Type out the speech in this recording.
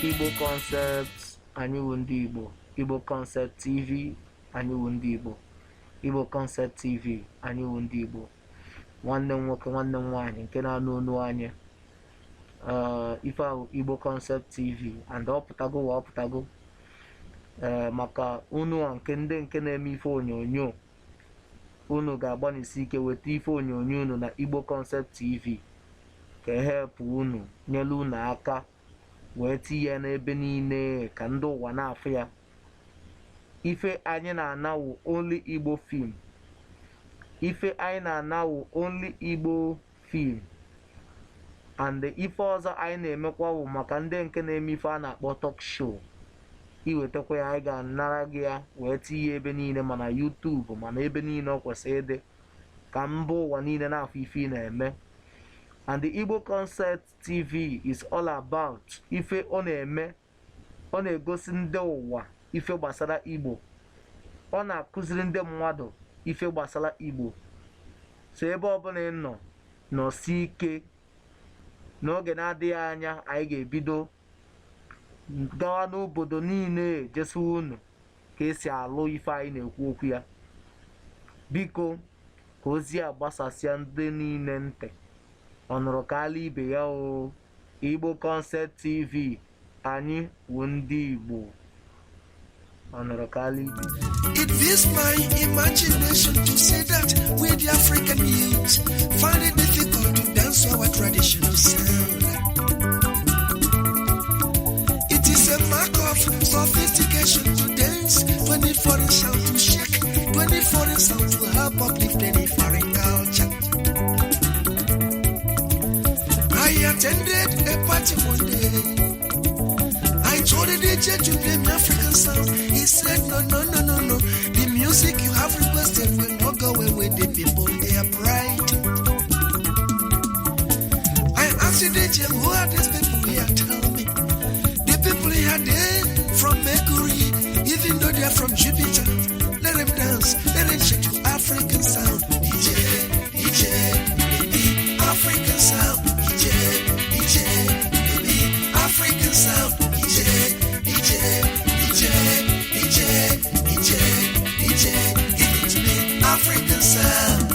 Igbo Concept, anyị wụ ndị Igbo. Igbo Concept TV, anyị wụ ndị Igbo. Igbo Concept TV, anyị wụ ndị Igbo. Nwanne m nwoke, nwanne m nwaanyị nke na-anụ onu anyị, ife ahụ Igbo Concept TV and ọ pụtago wa ọ pụtago. Ee, maka unu a nke ndị nke na-eme ife onyonyo, unu ga-agbanisi ike weta ife onyonyo unu na Igbo Concept TV ka ehepụ unu, nyelu unu aka wee tinye n'ebe niile ka ndị ụwa na-afụ ya. Ife anyị na-anawu only Igbo film, ife anyị na-anawu only Igbo film. And ife ọzọ anyị na-emekwa bụ maka ndị nke na-eme ife a na-akpọ talk show, iwetakwa ya, anyị ga-anara gị ya wee tinye ebe niile, mana YouTube, mana ebe niile ọ kwesịrị ịdị, ka mba ụwa niile na-afụ ife ị na-eme. And the Igbo Concept TV is all about ife ọ na-eme, ọ na-egosi ndị ụwa ife gbasara Igbo, ọ na-akụziri ndị mmadụ ife gbasara Igbo. So ebe ọbụla ị nọ, nọsi ike. N'oge na-adịghị anya, anyị ga-ebido gawa n'obodo niile, jesiwa unu ka esi alụ ife anyị na-ekwu okwu ya. Biko, ka ozi a gbasasịa ndị niile ntị, ọ nụrụ ka ala ibe ya o. Igbo Concept TV, anyị wụ ndị Igbo. Ọ nụrụ ka ala ibe. It beats my imagination to say that we, the African youth, find it difficult to dance our traditional sound. It is a mark of sophistication to dance to any foreign sound, to shake to any foreign sound, to help uplift any foreign culture. I attended a party one day. I told the DJ to play me African sound. He said, "No, no, no, no, no. The music you have requested will not go away with the people. They are bright." I asked the DJ, "Who are these people here?" "Tell me. The people here, they from Mercury, even though they are from Jupiter. Let them dance, let them shake to African sound." DJ, DJ, baby, African sound. DJ, DJ, baby, African sound. DJ, DJ, DJ, DJ, DJ, DJ, give it to me, African sound.